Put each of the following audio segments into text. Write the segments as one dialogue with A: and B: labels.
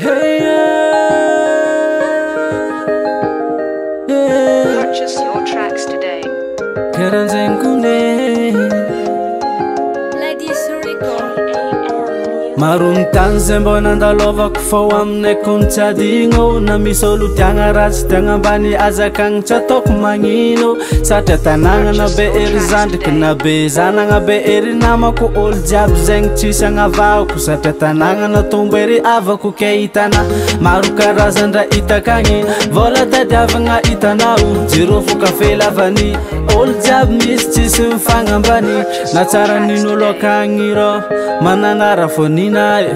A: Hey, yeah. Yeah.
B: Purchase your tracks today.
C: Ladies Record.
A: Maro ny tany zay mbô nandalovako fô aminay kony tsy adigno. Na misy olo tiagna ratsy tiagna ambany azakagny tsy ataoko magnino. Satria tanàgna na be ery zandriky na be zanagna be ery namako. Olo jiaby zegny tsisy agnavahako. Satria tanàgna natombo ery avako ke hitana. Maro karazan-draha hitakagny, vôla tadiavagna hitanao. Jirofo kafe lavany, olo jiaby misy tsisy mifagnambany. Na tsara nin'olo akagny rô, mananara fô nina e.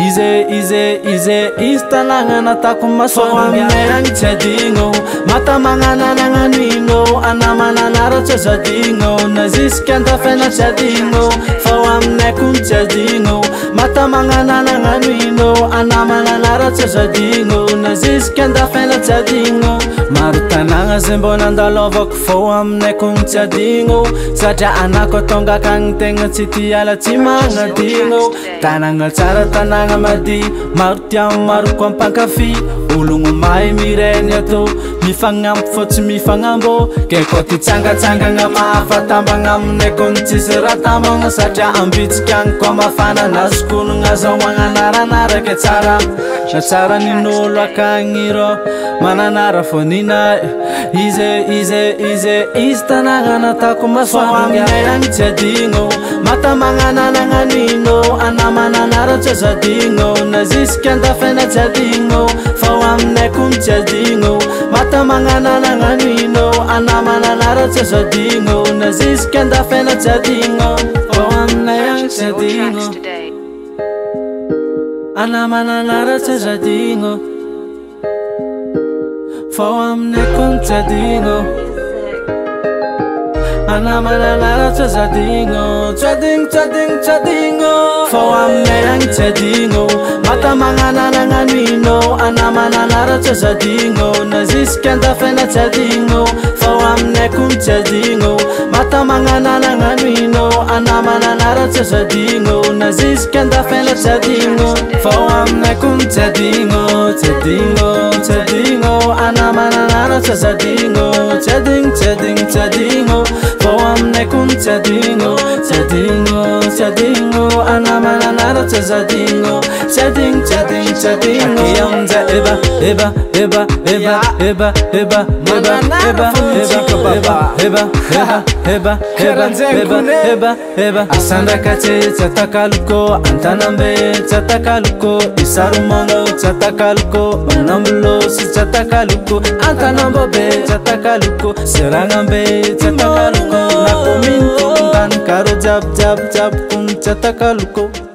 A: Ize, ize, ize, izy tanàgna natako masoandro. Aminay agny tsy adigno, mata magnana nagnanino. Ana mananara tsy azo adigno, na jusque andafena tsy adigno. Fô aminay kony tsy adigno, mata magnana nagnanino. Ana mananara tsy azo adigno, na jusque andafena tsy adigno. Maro tanàgna zay mbô nandalovako fô aminay kony tsy adigno. Satria anako tonga akagny tegna tsy tia ala tsy magnadigno. Tanàgna tsara tanàgna mady, maro tia maro koa mpankafy. Ologno mahay mireny atô, mifagnampy fô tsy mifagnambô. Ke koa ty tsangatsangana mahafatambagna aminay kony tsisy raha tambagna. Satria ambitsika agny koa mafana, nazo konogna azahoagna anaranara ke tsara. Na tsara nin'olo akagny rô, mananara fô nina e. Ize, ize, ize, izy tanàgna natako masoandro. Aminay agny tsy adigno, mata magnana nagnanino. Ana mananara tsy azo adigno, na jusque andafena tsy adigno. Fô aminay kony tsy adigno, mata magnana nagnanino. Ana mananara tsy azo adigno, na jusque andafena tsy adigno. Fô aminay agny
B: Purchase
A: tsy
B: your
A: adigno,
B: tracks today.
A: ana mananara tsy azo adigno. Fô aminay kony tsy adigno, ana mananara tsy azo adigno. Tsy adigno, tsy adigno, tsy adigno. Fô aminay agny tsy adigno, mata magnana nagnanino. Ana mananara tsy azo adigno, na jusque andafena tsy adigno. Fô aminay kony tsy adigno, mata magnana nagnanino. Ana mananara tsy azo adigno, na jusque andafena tsy adigno. Fô aminay kony tsy adigno, tsy adigno, tsy adigno. Ana mananara tsy azo adigno, tsy adigno, tsy adigno, tsy adigno. Fô aminay kony tsy adigno, tsy adigno, tsy adigno. Ana mananara tsy azo adigno, tsy adigno, tsy adigno, tsy adigno. Ake aminjay eba, eba, eba, eba, eba, eba, eba, eba, eba, eba, eba, eba, eba, eba, eba, eba. Asandrakatsy tsy atakaloko, Antanambe tsy atakaloko, Isaromango tsy atakaloko, Manambolo sy tsy atakaloko, Antanambobe tsy atakaloko, Seragnambe tsy atakaloko, na commune Tokontany karo jiaby jiaby jiaby kony tsy atakaloko.